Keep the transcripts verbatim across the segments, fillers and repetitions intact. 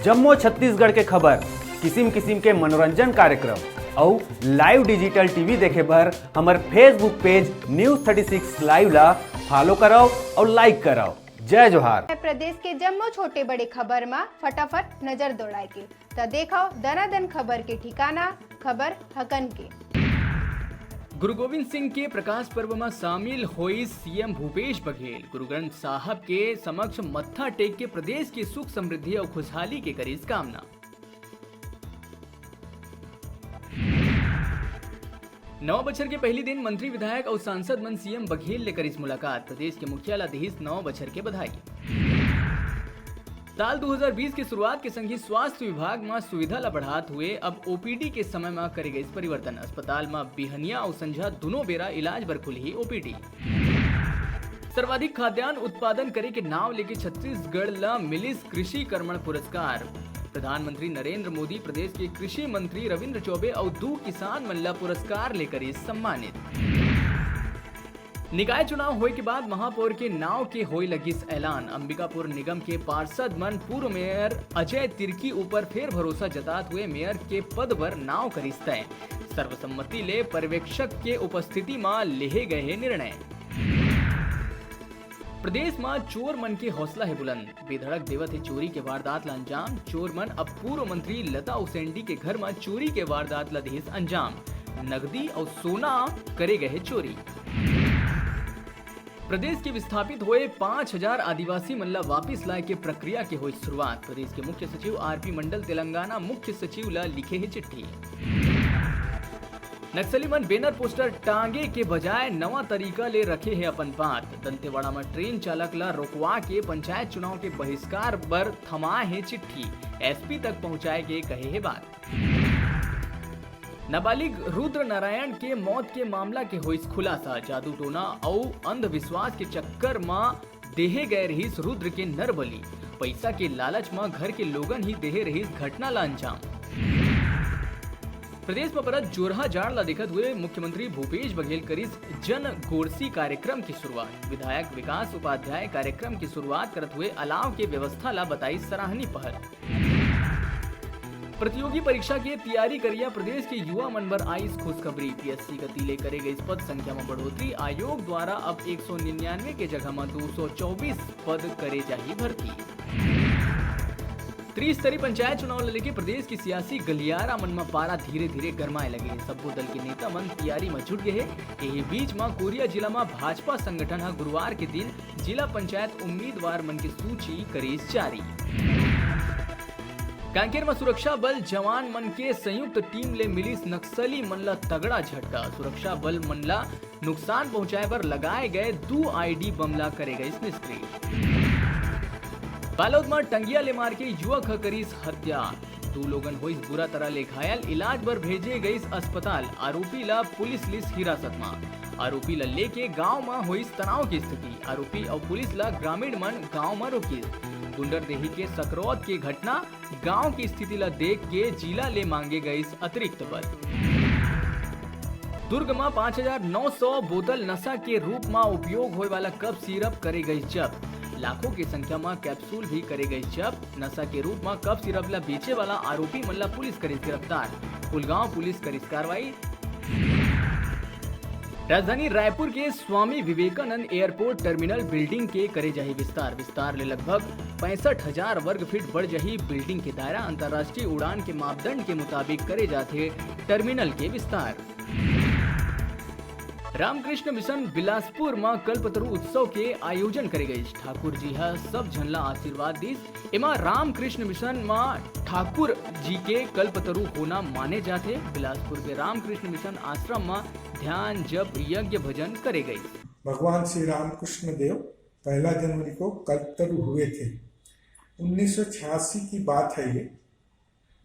जम्मो छत्तीसगढ़ के खबर, किसिम किसिम के मनोरंजन कार्यक्रम अउ live digital T V देखे बर हमर Facebook page News thirty six Live ला follow करव अउ like करव। जय जोहार। प्रदेश के जम्मो छोटे बड़े खबर मा फटाफट नजर दौड़ाए के, त देखव दनादन खबर के ठिकाना, खबर हकन के। गुरु गोविंद सिंह के प्रकाश पर्व म शामिल होइस C M भूपेश बघेल। गुरु ग्रंथ साहब के समक्ष मत्था टेक के प्रदेश के सुख समृद्धि अउ खुशहाली के करिस कामना। नवा बछर के पहिली दिन मंत्री, विधायक अउ सांसद मन C M बघेल ले करिस मुलाकात। प्रदेश के मुखिया ला दिहिस नवा बछर के बधाई। साल दू हजार बीस के शुरुआत के संग ही स्वास्थ्य विभाग म सुविधा ला बढ़ात हुए अब O P D के समय म करे गइस परिवर्तन। अस्पताल म बिहनिया अउ संझा दुनों बेरा इलाज बर खुलही O P D। सर्वाधिक खाद्यान्न उत्पादन करे के नाव लेके छत्तीसगढ़ ला मिलिस कृषि कर्मण पुरस्कार। प्रधानमंत्री नरेंद्र मोदी प्रदेश के कृषि मंत्री रविंद्र चौबे अउ दू किसान मन ला पुरस्कार ले करिस सम्मानित। निकाय चुनाव होए के बाद महापौर के नाव के होए लगिस ऐलान। अंबिकापुर निगम के पार्षद मन पूर्व मेयर अजय तिर्की ऊपर फेर भरोसा जतात हुए मेयर के पद बर नाव करिस तय। सर्वसम्मति ले पर्यवेक्षक के उपस्थिति म लेहे गए हे निर्णय। प्रदेश म चोर मन के हौसला हे बुलंद, बेधड़क देवत हे चोरी के वारदात ला अंजाम। चोर मन अब पूर्व मंत्री लता उसेंडी के घर म चोरी के वारदात ला दिहिस अंजाम। नगदी अउ सोना करे गए हे चोरी। प्रदेश के विस्थापित होए पाँच हजार आदिवासी मन ला वापिस लाए के प्रक्रिया के होई शुरुआत। प्रदेश के मुख्य सचिव आर पी मंडल तेलंगाना मुख्य सचिव ला लिखे हे चिट्ठी। नक्सली मन बैनर पोस्टर टांगे के बजाय नवा तरीका ले रखे हे अपन बात। दंतेवाड़ा म ट्रेन चालक ला रोकवा के पंचायत चुनाव के बहिष्कार बर थमाए हे चिट्ठी, S P तक पहुंचाए के कहे हे बात। नाबालिग रुद्र नारायण के मौत के मामला के होइस खुलासा। जादू टोना अउ अंधविश्वास के चक्कर म देहे गए रहिस रुद्र के नरबली। पैसा के लालच म घर के लोगन ही देहे रहिस घटना ला अंजाम। प्रदेश म परत जोरहा जाड़ ला देखत हुए मुख्यमंत्री भूपेश बघेल करिस जन गोरसी कार्यक्रम की शुरुआत। विधायक विकास उपाध्याय कार्यक्रम की शुरुआत करत हुए अलाव के व्यवस्था ला बताई सराहनीय पहल। प्रतियोगी परीक्षा के तैयारी करिया प्रदेश के युवा मन बर आइस खुशखबरी। P S C कति ले करे गइस पद संख्या म बढ़ोतरी। आयोग द्वारा अब एक सौ निन्यानवे के जगह म दो सौ चौबीस पद करे जाही भर्ती। त्रिस्तरीय पंचायत चुनाव ल लेके प्रदेश के सियासी गलियारा मन म पारा धीरे-धीरे गरमाए लगे हे। सब्बो दल के नेता मन तैयारी म जुट गे हे। एही बीच म कोरिया जिला म भाजपा संगठन ह गुरुवार के दिन जिला पंचायत उम्मीदवार मन के सूची करिस जारी। कांकेर म सुरक्षा बल जवान मन के संयुक्त टीम ले मिलिस नक्सली मन ल तगड़ा झटका। सुरक्षा बल मन ल नुकसान पहुंचाए बर लगाए गए दू I E D बम ला करे गइस निष्क्रिय। बालोद म टंगिया ले मार के युवक ह करिस हत्या। दू लोगन होइस बुरा तरह ले घायल, इलाज बर भेजे गइस अस्पताल। आरोपी ला पुलिस लिस हिरासत म। आरोपी ला लेके गांव म होइस तनाव की स्थिति। आरोपी अउ पुलिस ला ग्रामीण मन गांव म रोकिस। गुंडरदेही के सकरौद के घटना, गांव की स्थिति ला देख के जिला ले मांगे गइस अतिरिक्त बल। दुर्ग म पाँच हजार नौ सौ बोतल नशा के रूप म उपयोग होए वाला कफ सिरप करे गइस जब्त। लाखों के संख्या म कैप्सूल भी करे गइस जब्त। नशा के रूप म कफ सिरप ला बेचे वाला आरोपी मन ला पुलिस करिस गिरफ्तार। फुलगांव पुलिस करिस कार्रवाई। राजधानी रायपुर के Swami Vivekanand airport terminal building के करे जाही विस्तार। विस्तार ले लगभग पैंसठ हजार वर्ग फीट बढ़ जाही बिल्डिंग के दायरा। अंतर्राष्ट्रीय उड़ान के मापदंड के मुताबिक करे जाथे टर्मिनल के विस्तार। रामकृष्ण मिशन बिलासपुर म कल्पतरु उत्सव के आयोजन करे गइस। ठाकुर जी ह सब झन ला आशीर्वाद दिस। एमा रामकृष्ण मिशन म ठाकुर जी के कल्पतरु होना माने जाथे। बिलासपुर के रामकृष्ण मिशन आश्रम म ध्यान, जप, यज्ञ, भजन करे गइस। भगवान श्री रामकृष्ण देव पहला जनवरी को कल्पतरु हुए थे। उन्नीस सौ छियासी की बात है ये,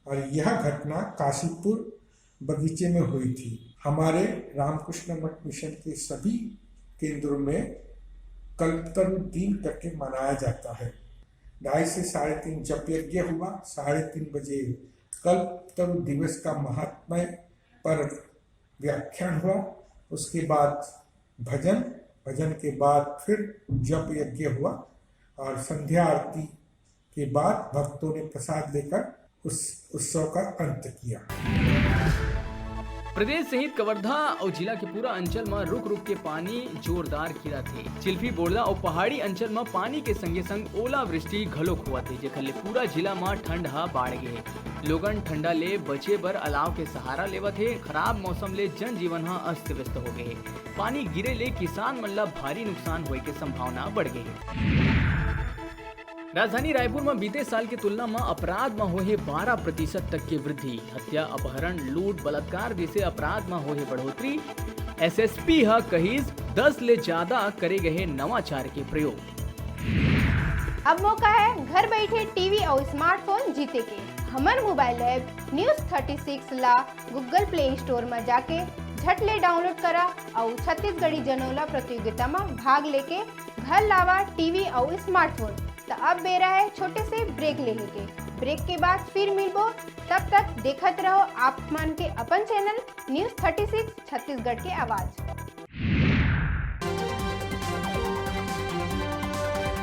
और यह घटना काशीपुर बगीचे में हुई थी। हमारे रामकृष्ण मठ मिशन के सभी केंद्रों में कल्पतरु दिन करके मनाया जाता है। ढाई से साढ़े तीन जप यज्ञ हुआ। साढ़े तीन बजे कल्पतरु दिवस का महात्म्य पर व्याख्यान हुआ। उसके बाद भजन, भजन के बाद फिर जप यज्ञ हुआ और संध्या आरती के बाद भक्तों ने प्रसाद लेकर उस उत्सव का अंत किया। प्रदेश सहित कवर्धा अउ जिला के पूरा अंचल म रुक रुक के पानी जोरदार गिरत हे। चिल्फी बोड़ला अउ पहाड़ी अंचल म पानी के संगे संग ओलावृष्टि घलोक होवत हे, जेखर ले पूरा जिला म ठंड ह बाढ़ गे हे। लोगन ठंडा ले बचे बर अलाव के सहारा लेवत हे। खराब मौसम ले जनजीवन ह अस्त व्यस्त हो गे हे। पानी गिरे ले किसान मन ल भारी नुकसान होए के संभावना बढ़ गे हे। राजधानी रायपुर म बीते साल के तुलना म अपराध म होए हे बारह प्रतिशत तक के वृद्धि। हत्या, अपहरण, लूट, बलात्कार जैसे अपराध म होए हे बढ़ोतरी। एसएसपी ह कहिस दस ले ज्यादा करे गए हे नवाचार के प्रयोग। अब मौका है घर बैठे टीवी और स्मार्टफोन जीते के। हमर mobile app news thirty six ला गूगल प्ले स्टोर में जाके झट ले डाउनलोड करा और छत्तीसगढ़ी जनौला प्रतियोगिता में भाग लेके घर लावा टीवी और स्मार्टफोन। तो अब बेरा है छोटे से ब्रेक लेने के। ब्रेक के बाद फिर मिलबो, तब तक देखत रहो आप मन के अपन channel news thirty six Chhattisgarh के आवाज।